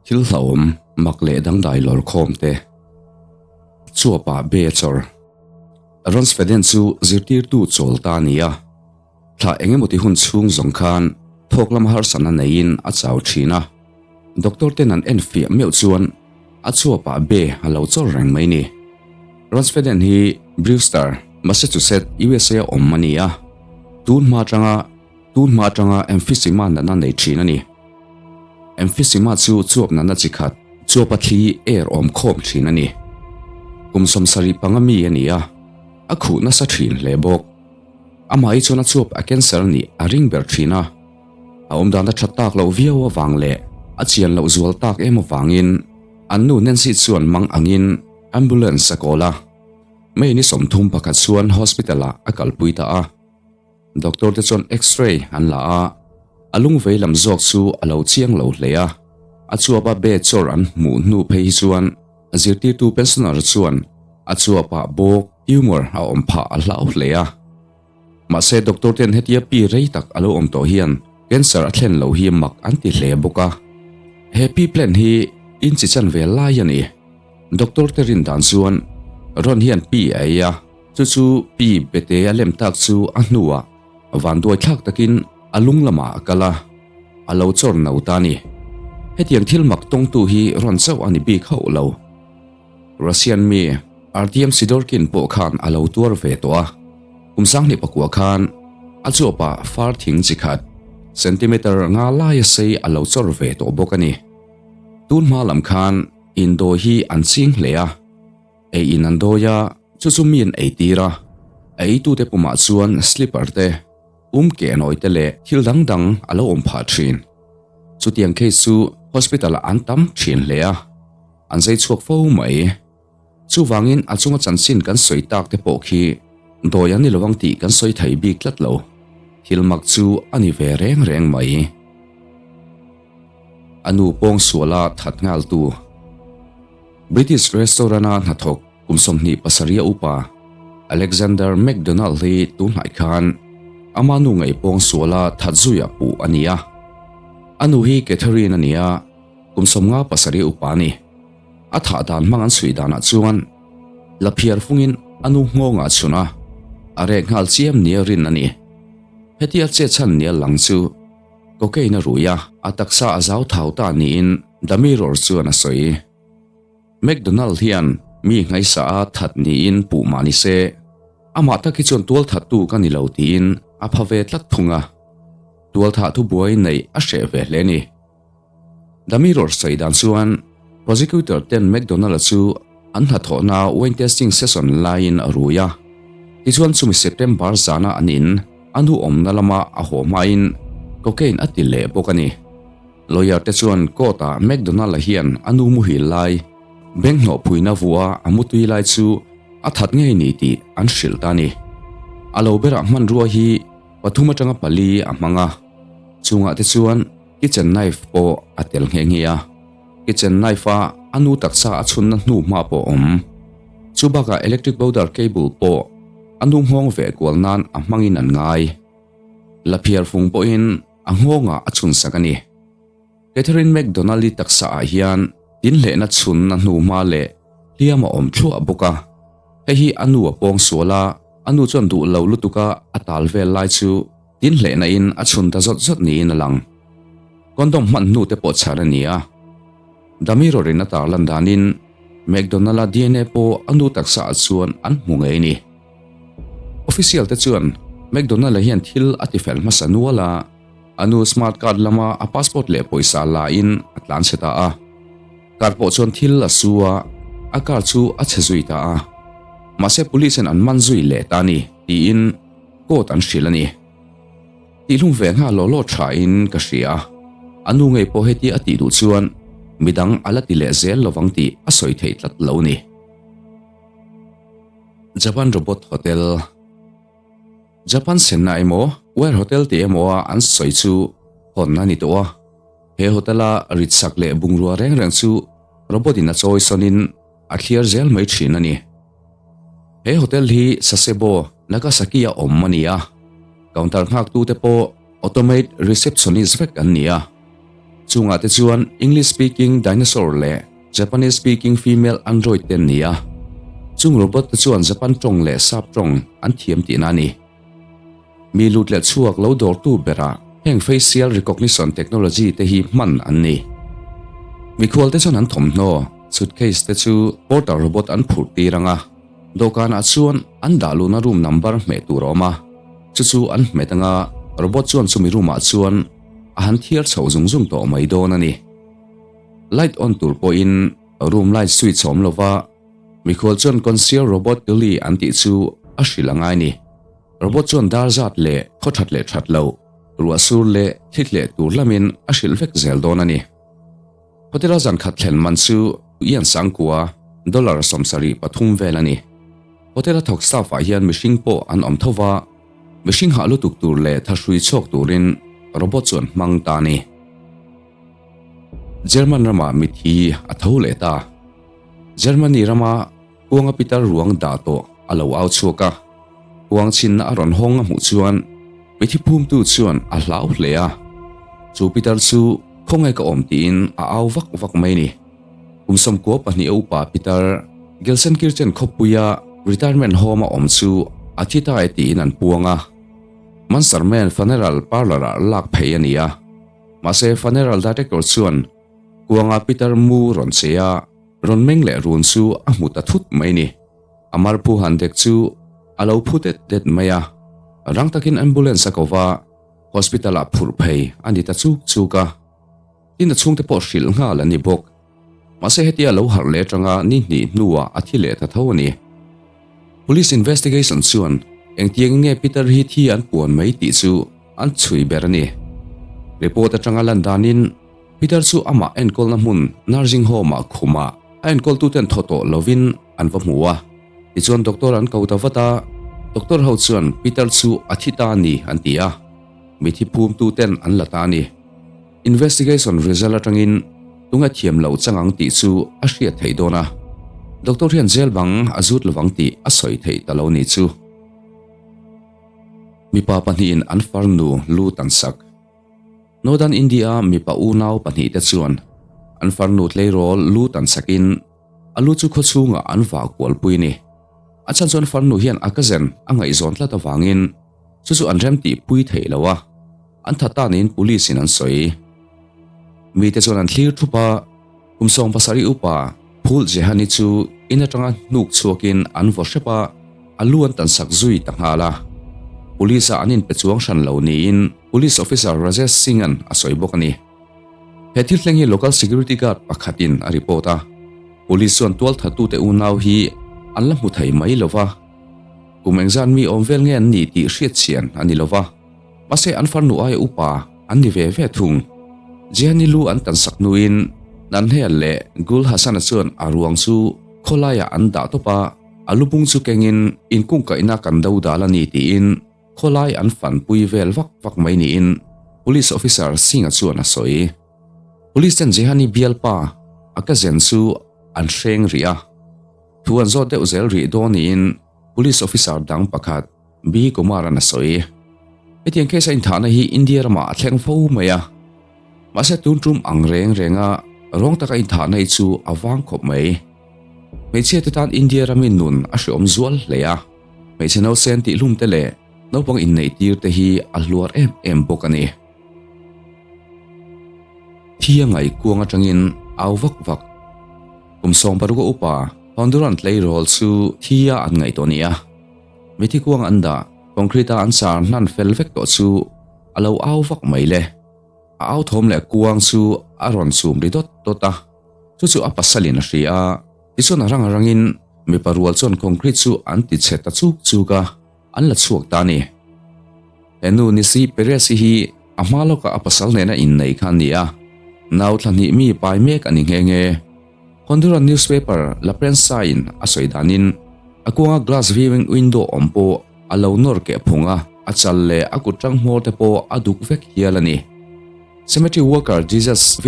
Thil hlauhawm mak leh dangdai lawr khawm te chuapah be a chawr. Ronsfeden chu zirtirtu chawl ta a ni a. Thla eng emaw ti hun chhung zawng khan thawk lama harsatna neiin a chau thin a, doctor ten an en fiah meuh chuan a chuapah be a lo chawr reng mai ni. Ronsfeden hi Brewster, Massachusetts, USA a awm a ni a, tun hma atanga tun hma atanga emphysema natna nei thin a ni. Emphysema chu chuap natna chi khat, chuapa thli air awm khawm thin a ni. Kum 75 mi a ni a, a khuh nasa thin hle bawk. Amah hi chuan a chuap a cancer nih a ring ber thin a, a awmdan a that tak loh viau avang leh a chian loh zual tak em avangin an nu Nancy chuan mang angin ambulance a kawl a, May ni 31 chuan hospital ah a kalpui ta a. Doctor te chuan x-ray an la a, a lung vei lam zawk chu a lo chiang lo hle a, a chuap a be chawr an hmuh hnu phei hi chuan zirtirtu pensioner chuan a chuap ah bawk Tumor a awm phah a hlau hle a. Mahse doctor ten hetia pi rei tak a lo awm tawh hian cancer a thlen loh hi mak an ti hle bawk a. He pi plan hi inchi chan ve lai a ni. Doctor te rin dan chuan Ron hian pi a ei a, chu chu pi bete a lem tak chu a hnuah vanduai thlak takin a lung lamah a kal a, a lo chawr no ta a ni. Hetiang thil mak tawngtu hi Ron chauh a ni bik hauh lo. Russian mi Artyom Sidorkin pawh khan a lo tuar ve tawh a, kum 2009 khan a chuapah far thing chi khat centimeter nga laia sei a lo chawr ve tawh bawk a ni. Tun hma lam khan indawi hi an ching hle a, ei in an dawi a, chu chu mi an ei tir a, a eitute pumah chuan slipper te, um ke nawi te leh thil dang dang a lo awm phah thin. Chutiang case chu hospital ah an tam thin hle a. An zai chhuak fo mai. Chuvangin a chunga chanchin kan sawi tak te pawh khi dawi an ni lovang tih kan sawi thei bik tlat lo. Thil mak chu a ni ve reng reng mai. A nu pawng suala that nghal tu. British restaurant-a hnathawk kum 27 a upa Alexander McDonald hi tunhnai khan ama nu ngei pawng suala that zuia puh a ni a. A nu hi Catherine a ni a. Kum 57 upa a ni. A thah dan hmang an chhui danah chuan la phiar fungin a nu nghawngah a chhun a, a rek nghal chiam nia rin a ni. Hetia che chhan nia lang chu cocaine a rui a, a taksa a zau thau ta niin The Mirror chuan a sawi. McDonald hian mi nghaisa a that niin puh mah ni se, amah tak hi chuan tual thattu ka ni lo tiin a pha ve tlat thung a, tual thah thubuai neih a hreh ve hle a ni. The Mirror sawi dan chuan prosecutor ten McDonald-a chu an hnathawhna wine tasting session laiin a rui a. Tichuan chumi September zana an in a nu awmna lama a haw hmain cocaine a ti leh bawk a ni. Lawyer te chuan court-ah McDonald-a hian a nu muhil lai, bank hnawhphuina vua a mutui lai chu a that ngei ni tih an hrilh ta a ni. A lo berah hmanrua hi pathum atanga pali a hmang a, chungah te chuan Kitchen knife pawh a tel nghe nghe a, kitchen knife a a nu taksa a chhunna hnu hma pawh a awm. Chu bakah electric boder cable pawh a nu nghawng ve kual nan a hmangin an ngai. Laphiar fung pawhin a nghawngah a chhun sak a ni. Catherine McDonald-i taksa ah hian tinhlehna chhunna hnu hma leh hliam a awm thluah bawk a. Hei hi a nu a pawng sual a, a nu chuan duh lo lutuka a tal vel lai chu Tin hlehna in a chhun ta zawt zawt niin a lang. Condom hman hnu te pawh chhar a ni a. Damirorin a tarlan danin McDonald-a dna pawh a nu taksa ah chuan an hmu ngei a ni. Official te chuan McDonald-a hian thil a tifel hmasa nual a, a nu smart card lama a passport leh pawisa la in a tlan chhe ta a. Car pawh chuan thil a su a, a car chu a chhe zui ta a. Mahse police in an man zui leh ta a ni, tiin Court an hrilh a ni. Tihhlum ve nghal law law tha in ka hria. A nu ngei pawh hetia a tih duh chuan midang a la ti leh zel lovang tih a sawi theih tlat lo ni. Japan Robot Hotel Japan senna emaw Wire Hotel tih emaw a an sawi chu hawn a ni tawh a. He hotel a ritsak leh bungrua reng reng chu robot in a chawi sawn in a thliar zel mai thin a ni. He hotel hi Sasebo, Nagasaki-a awm a ni a, counter nghaktute pawh automate receptionist vek an ni a. Chungah te chuan English speaking dinosaur leh Japanese speaking female android te an ni a. Chung robot te chuan Japan tawng leh Sap tawng an thiam tihna a ni. Mi lut leh chhuak lo dawrtu berah heng facial recognition technology te hi hman an ni. Mikhual te chuan an thawmhnaw, suitcase te chu porter robot an phurh tir ang a, dawhkanah chuan an dah luhna room number hmeh tur a awm a, chu chu an hmet ang a, robot chuan chumi room ah chuan a han thiar chho zung zung tawh mai dawn a ni. Light on tur pawhin room light switch a awm lova, mikhual chuan concierge robot Tilly an tih chu a hrilh a ngai a ni. Robot chuan dar zat leh khaw that leh that lo, ruah sur leh thli tleh tur lamin a hrilh vek zel dawn a ni. Hotel-a zan khat thlen man chu Ian Sangkua dollar 73 vel a ni. Hotel-a thawk staff-ah hian mihring pawh an awm tho va, mihring hah lutuk tur leh thahrui chhuak turin robot chu an hmang ta a ni. German ramah mithi a tho leh ta. Germany rama Kuanga pitar ruang dah tawh a lo au chhuak a, kuang chhinna a rawn hawng a hmuh chuan mithi phumtu chuan a hlau hle a. Chu pitar chu khawngaih ka awm tiin a au vak vak mai ni. Kum 92 a upa pitar Gelsenkirchen khawpuia retirement home a awm chu a thi ta e tiin an puang a. Munsterman funeral parlour ah lak phei a ni a. Mahse funeral director chuan kuanga pitar mu rawn che a. Rawn meng leh run chu a hmu ta thut mai ni. A marphu han dek chu a lo phu det det mai a. Rang takin ambulance a ko va, hospital ah phurh phei a ni ta chuk chuk a. Tin a chhungte pawh hrilh nghal a ni bawk. Mahse hetia a lo harh leh atanga ni hnih hnuah a thi leh ta tho a ni. Police investigation chuan engtiang nge Peter hi thi an puan mai tih chu an chhui ber a ni. Report atanga lan danin Peter chu amah enkawlna hmun nursing home-ah khumah a enkawltuten thaw tawh lovin an va hmu a. Tichuan doctor an ko ta vat a, doctor ho chuan Peter chu a thi ta a ni an ti a, mithi phumtuten an la ta a ni. Investigation result atangin tunge thiam lo chang ang tih chu a hriat theih dawn a, doctor hian jail bang a zut lovang tih a sawi theih ta lo ni chu. Mipa pahnihin an farnu lu tan sak. Northern India mipa unau pahnihte chuan an farnu tleirawl lu tan sakin a lu chu khawchhungah an vah kualpui a ni. A chhan chuan farnu hian a cousin a ngaihzawn tlat avangin chu chu an remtihpui theih lo a, an tha ta niin police in an sawi. Mite chuan an thlir thup a, kum 70 upa Phul Jehani chu in atanga hnuk chhuakin an vaw hrep a, a lu an tan sak zui ta nghal a. Police ah an inpe chuang hran lo niin Police Officer Rajesh Singh-a'n a sawi bawk a ni. He thil thleng hi local security guard pakhatin a report a, Police chuan tualthattute unau hi an la hmu thei mai lo va, kum engzat mi awm vel nge an ni tih hriatchhian a ni lo va, mahse an farnu aia upa an ni ve ve thung. Jehani lu an tansak hnuin Nanhel leh Gul Hasan-a chuan a ruang chu khawlaiah an dah tawp a, a lubung chu kengin inkungkaihna kan do dal a ni tiin Khawlai an fanpui vel vak vak mai niin Police Officer Singh-a chuan a sawi. Police ten Jehani bialpa a cousin chu an hreng rih a, thu an zawt deuh zel rih dawn niin Police Officer dang pakhat B Kumar-a'n a sawi. Hetiang case a inthahna hi India ramah a thleng fo mai a, mahse tun tum ang reng renga rawng taka inthahna hi chu a vang khawp mai. Hmeichhia te tan India ramin nun a hreawm zual hle a. Hmeichhe nausen tihhlum te leh naupang inneih tir te hi a hluar em em bawk a ni. Thi a ngaih kuang atangin au vak vak. Kum 16 a upa Honduran tleirawl chu thi a an ngaih tawh a ni a. Mithi kuang an dah, concrete a an char hnan fel vek tawh chu a lo au vak mai le. A au thawm leh kuang chu a rawn chum ri dawt dawt a, chu chu a pasalin a hria a. Tichuan a rang a rangin mipa rual chuan concrete chu an ti chhe ta chuk chuk a, an la chhuak ta a ni. He nu Nisi Perez-i hi a hma lawkah a pasal nena innei kha a ni a, nau thla hnih mi pai mek a ni nghe nghe. Honduran newspaper La Prensa-in a sawi danin a kuanga glass viewing window awm pawh a lo nawr keh phung a, a chal leh a kut tang hmawr te pawh a duk vek hial a ni. Cemetery worker Jesus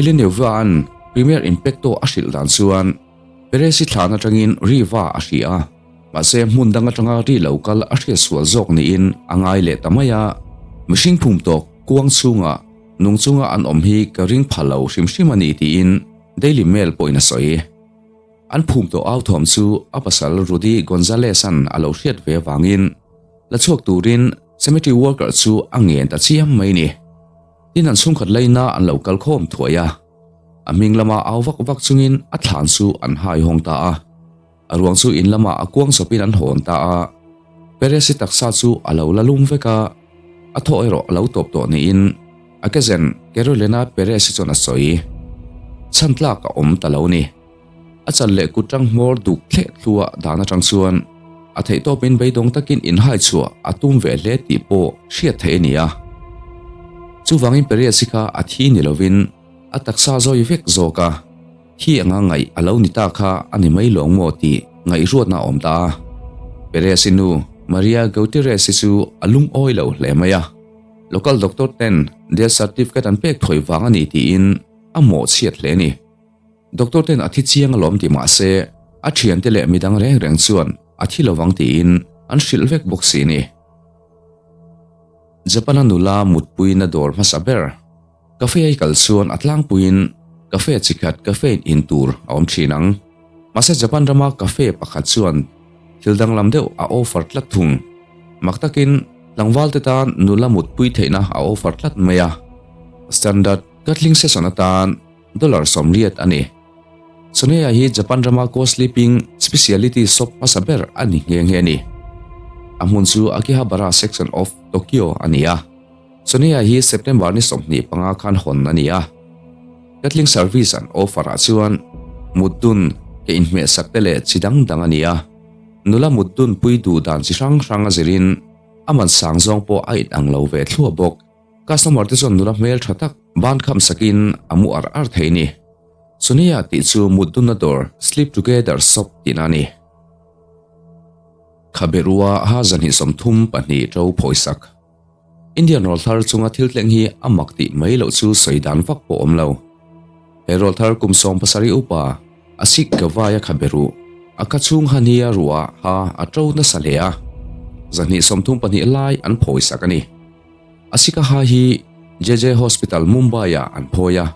Mahse hmun dang atanga ri lo kal a hriat sual zawk niin a ngai leh ta mai a. Mihring phum tawk kuang chhunga nung chunga an awm hi ka ring pha lo hrim hrim a ni tiin Daily Mail pawhin a sawi. An phum tawh au thawm chu a pasal Rudy Gonzalez-a'n a lo hriat ve avangin la chhuak turin cemetery worker chu a ngen ta chiam mai ni. Tin an chhungkhat laina an lo kal khawm thuai a, a hming lama au vak vak chungin a thlan chu an hai hawng ta a. A ruang chu in lamah a kuang chawpin an hawn ta a, Perez-i taksa chu a lo la lum vek a, a thaw erawh a lo tawp tawh niin a kezen Carolina Perez-i chuan a sawi. Chhan tlak a awm ta lo ni. A chal leh kut tang hmawr duk thleh thluah dan atang chuan a theihtawpin beidawng takin inhai chhuah a tum ve hle tih pawh hriat theih a ni a. Chuvangin Perez-i kha a thi ni lovin a taksa zawi vek zawk a. Khi anga ngaih a lo ni ta kha a ni mai lawng maw tih ngaihruatna a awm ta a. Perez-i nu Maria Gutierrez-i chu a lungawi lo hle mai a. Local doctor ten death certificate an pek thawi vang a ni tiin a mawhchhiat hle a ni. Doctor ten a thi chiang alawm ti mah se a thiante leh midang reng reng chuan a thi lovang tiin an hrilh vek bawk si ni. Japan-a nula mutpuina dawr hmasa ber. Cafe ai kal chuan a tlangpuiin cafe chi khat cafe in tur a awm thin ang. Mahse Japan rama cafe pakhat chuan thil danglam deuh a offer tlat thung. Mak takin tlangval te tan nula mutpui theihna a offer tlat mai a. Standard Gatling session atan dollar 80 a ni. Soneya hi Japan rama co-sleeping speciality shop hmasa ber a ni nghe nghe a ni. A hmun chu Akihabara section of Tokyo a ni a. Soneya hi September ni 25 khan hawn a ni a. Gatling service an offer ah chuan mut dun ke inhmeh sak te leh chi dang dang a ni a. Nula mut dun pui duh dan chi hrang hrang a zirin a man sang zawng pawh a inang lo ve thluah bawk. Customer te chuan nula hmel tha tak ban kham sakin a mu ar ar thei ni. Sonia tih chu mut dunna dawr Sleep Together Shop tihna a ni. Khaberua ha 232 to phawisak. Indian rawlthar chunga thil tleng hi a mak tih mai loh chu sawi dan vak pawh awm lo. He rawlthar kum 70 upa Asik Gavai a khaberu a ka chhung hania ruah ha a to nasa hle a, 232 lai an phawisak a ni. Asika ha hi JJ Hospital Mumbai-ah an phawi a,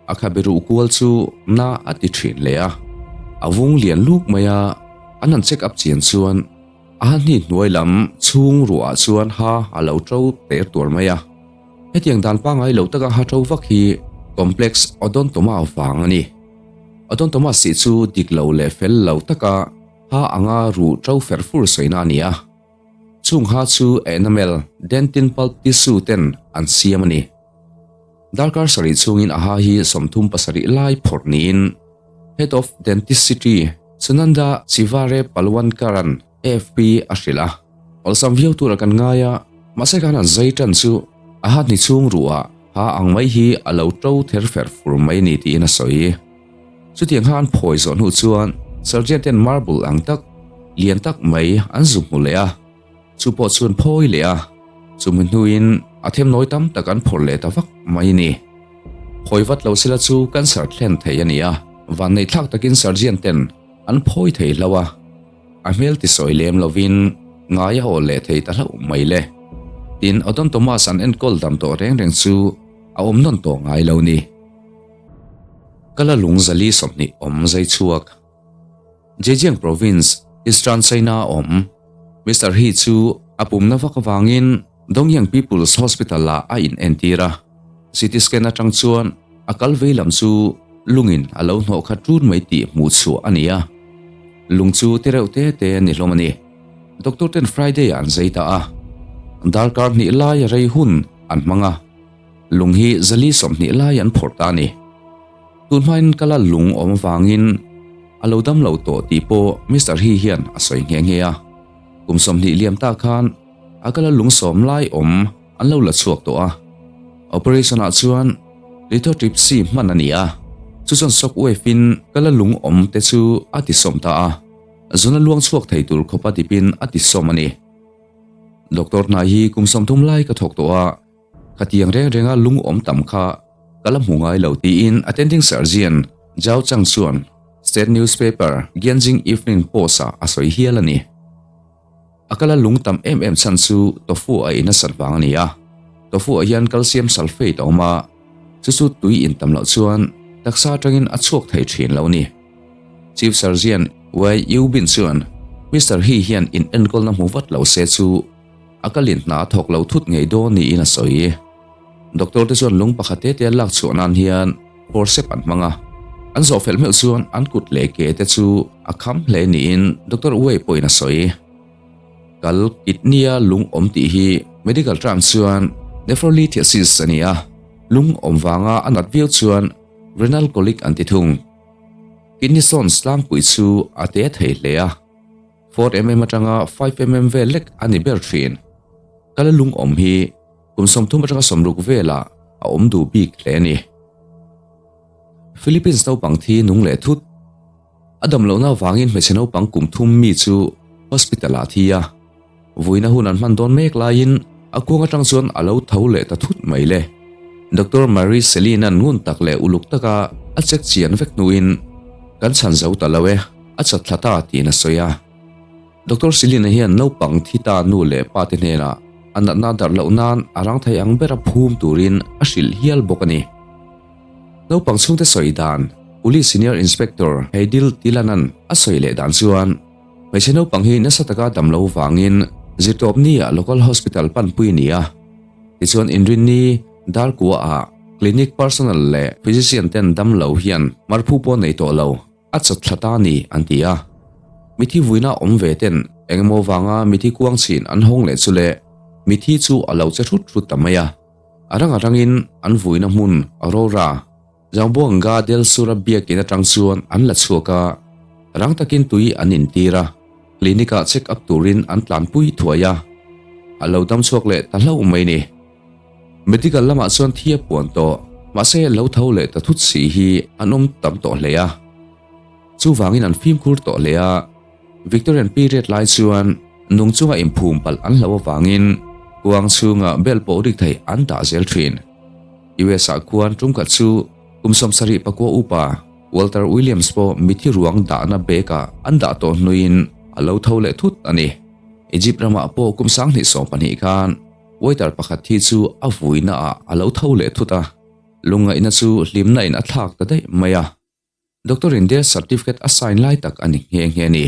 a khabe ruh kual chu na a ti thin hle a. A vung lian luk mai a, an han check up chian chuan a ha hni hnuai lam chhung ruah ah chuan ha a lo to ter tuar mai a. Hetiang dan pangngai lo taka ha to vak hi complex odontoma vang a ni. Odontoma sih chu dik lo leh fel lo taka ha anga ruh to fer fur sawina a ni a. Chung ha chu enamel, dentin pulp tissue ten an siam a ni. Darkar sarih chhungin a ha hi 37 lai phawrh niin Head of Dentistry Sunanda Chivare Palwankaran AFP a hrilh a. Awlsam viau tura kan ngai a, mahse khan an zai tan chu a ha hni chhung ruhah ha ang mai hi a lo to ther fer fur mai a ni tiin a sawi. Chutiang kha an phawi zawh hnu chuan Sergeant ten marble ang tak, lian tak mai an zu hmu leh a, chu pawh chu an phawi leh a, chumi hnuin a themnawi tam tak an phawrh leh ta vak mai a ni. Phawi vat lo sela chu cancer thlen thei a ni a, vanneih thlak takin Sergeant ten an phawi thei hlauh a, a hmel tisawi lem lovin ngai a awl leh thei ta hlauh mai le. Tin, Odon Thomas an enkawl dam tawh reng reng chu a awm nawn tawh ngai lo ni. Ka la lung 420 awm zai chhuak. Zhejiang Province, Eastern China a awm. Mister He chu a pumna vak avangin Dongyang People's Hospital ah a inentir a. CT scan atang chuan a kal vei lam chu lungin a lo hnawh khat run mai tih hmuh chhuah a ni a. Lung chu te reuh te te a ni hlawm a ni. Doctor ten Friday ah an zai ta a. Darkar hnih lai a rei hun an hmang a. Lung hi 420 lai an phawrh ta a ni. Tun hmain ka la lung awm avangin a lo dam lo tawh tih pawh Mister He hian a sawi nghe nghe a. Kum 20 liam ta khan a ka la lung sawm lai awm an lo la chhuak tawh a. Operation ah chuan lithotripsy hman a ni a, chu chuan shock wave in ka la lung awm te chu a ti sawm ta a, zuna luang chhuak thei tur khawpa dipin a ti sawm a ni. Doctor hna hi kum 30 lai ka thawk tawh a, Khatiang reng renga lung awm tam kha ka la hmu ngai lo tiin attending surgeon Zhao Chang chuan State newspaper Gianjing Evening Post-ah a sawi hial a ni. A kala lung tam em em chhan chu tofu a ei nasat vang a ni a. Tofu ah hian calcium sulfate a awm a, chu chu tui in tam loh chuan taksa atangin a chhuak thei thin lo a ni. Chief Surgeon Wei Yubin chuan Mister He hian in enkawlna hmu vat lo se chu a kalin hna a thawk lo thut ngei dawn niin a sawi. Doctor te chuan lung pakhat te te a lak chhuah nan hian forceps an hmang a, an zawh fel hmel chuan an kut leh ke te chu a kham hle niin Doctor Wei pawhin a sawi. Kal kidney a lung awm tih hi medical term chuan nephrolithiasis a ni a, lung awm vanga a nat viau chuan renal colic an ti thung. Kidney stones tlangpui chu a te thei hle a. 4mm atanga 5mm vel lek a ni ber thin. Kala lung awm hi kum 30 atanga 60 velah a awm duh bik hle a ni. Philippines naupang thi nung leh thut. A dam lohna avangin hmeichhe naupang kum thum mi chu hospital ah a thi a. Vuina hun an hman dawn mek laiin a kuang atang chuan a lo tho leh ta thut mai le. Doctor Marie Celine-a'n ngun tak leh uluk taka a check chian vek hnuin, Kan chhan zo ta lo e, a chat thla ta tiin a sawi a. Doctor Celine-a hian naupang thi ta nu leh pa te hnenah a natna darh loh nan a rang thei ang bera phum turin a hrilh hial bawk a ni. Naupang chhungte sawi dan, Police Senior Inspector Heidil Tilan-a'n a sawi leh dan chuan, Hmeichhe naupang hi nasa taka dam lo vangin zirtawpni ah local hospital panpui a ni a. Tichuan Inrinni Darkua ah clinic personnel leh physician ten dam lo hian marphu pawh nei tawh lo, a chawt thla ta ni an ti a. Mithi vuina awm ve ten engemaw vanga mithi kuang chhin an hawng leh chu le mithi chu a lo che hrut hrut ta mai a. A rang a rangin an vuina hmun Aurora Zamboanga del Sur-a biakin atang chuan an la chhuak a, rang takin tui an intir a, clinic-ah check up turin an tlanpui thuai a, a lo dam chhuak leh ta hlauh mai ni. Medical lamah chuan thi a puan tawh, mahse lo tho leh ta thut si hi an awm tam tawh hle a. Chuvangin an fimkhur tawh hle a, Victorian period lai chuan nung chunga inphum palh an hlauh avangin kuang chhunga bel pawh rik thei an dah zel thin. US-ah khuan tumkhat chu kum 74 upa Walter Williams pawh mithi ruang dahna bag-ah an dah tawh hnuin a lo tho leh thut a ni. Egypt ramah pawh kum 2012 khan waiter pakhat thi chu a vuinaah a lo tho leh thut a, lungngaihna chu hlimna in a thlak ta daih mai a. Doctor in death certificate a sign lai tak a ni nghe nghe a ni.